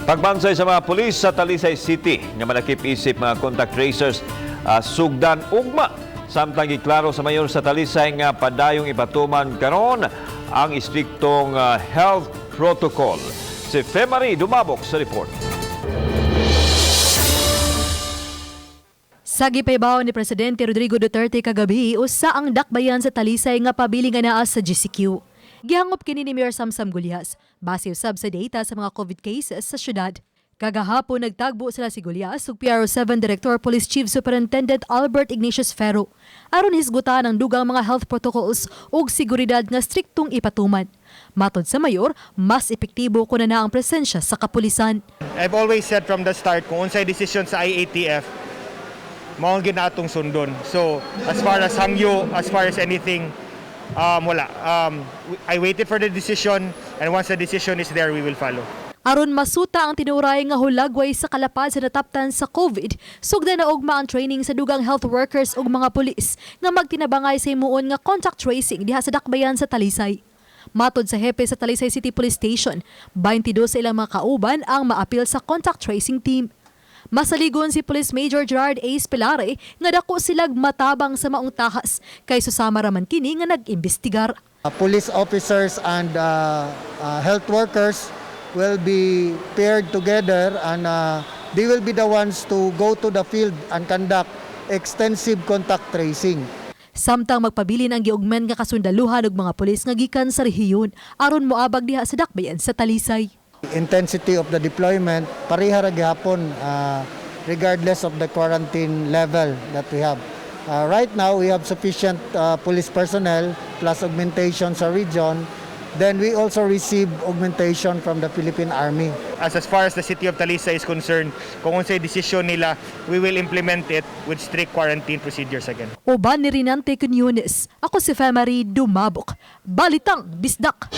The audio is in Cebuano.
Pagbansay sa mga pulis sa Talisay City nga malakip isip mga contact tracers sugdan ugma, samtang giklaro sa mayor sa Talisay nga padayong ipatuman karon ang istriktong health protocol. Si Femari Dumabok sa report. Sa gipaybaw ni Presidente Rodrigo Duterte kagabi, usa ang dakbayan sa Talisay nga pabili nga naa sa GCQ. Gihangop kini ni Mayor Samsam Gullas base usab sa data sa mga COVID cases sa syudad. Kagahapon, nagtagbo sila si Gullas ug PRO7 Director Police Chief Superintendent Albert Ignatius Ferro aron hisgutan ang dugang mga health protocols ug seguridad nga striktong ipatuman. Matod sa mayor, mas epektibo kuno na ang presensya sa kapulisan. I've always said from the start, kung unsay decision sa IATF, mao gyud na atong sundon. So, as far as hangyo, as far as anything, wala. I waited for the decision and once the decision is there, we will follow. Aron masuta ang tinuray nga hulagway sa kalapad sa nataptan sa COVID, sugda na ugma ang training sa dugang health workers ug mga pulis nga magtinabangay sa himuon nga contact tracing diha sa dakbayan sa Talisay. Matod sa hepe sa Talisay City Police Station, 22 sa ilang mga kauban ang maapil sa contact tracing team. Masaligon si Police Major Gerard A. Spelare nga dako silag matabang sa maong tahas kay susama raman kini nga nag-imbestigar. Police officers and health workers will be paired together and they will be the ones to go to the field and conduct extensive contact tracing. Samtang magpabilin ang giugmen nga kasundaluhan og mga pulis nga gikan sa rehiyon aron moabag diha sa dakbayan sa Talisay. Intensity of the deployment, pareha ra gihapon regardless of the quarantine level that we have. Right now, we have sufficient police personnel plus augmentation sa region. Then we also receive augmentation from the Philippine Army. As far as the city of Talisay is concerned, kung unsay decision nila, we will implement it with strict quarantine procedures again. Uban ni Rinante Quiñones, ako si Femary Dumabok. Balitang Bisdak!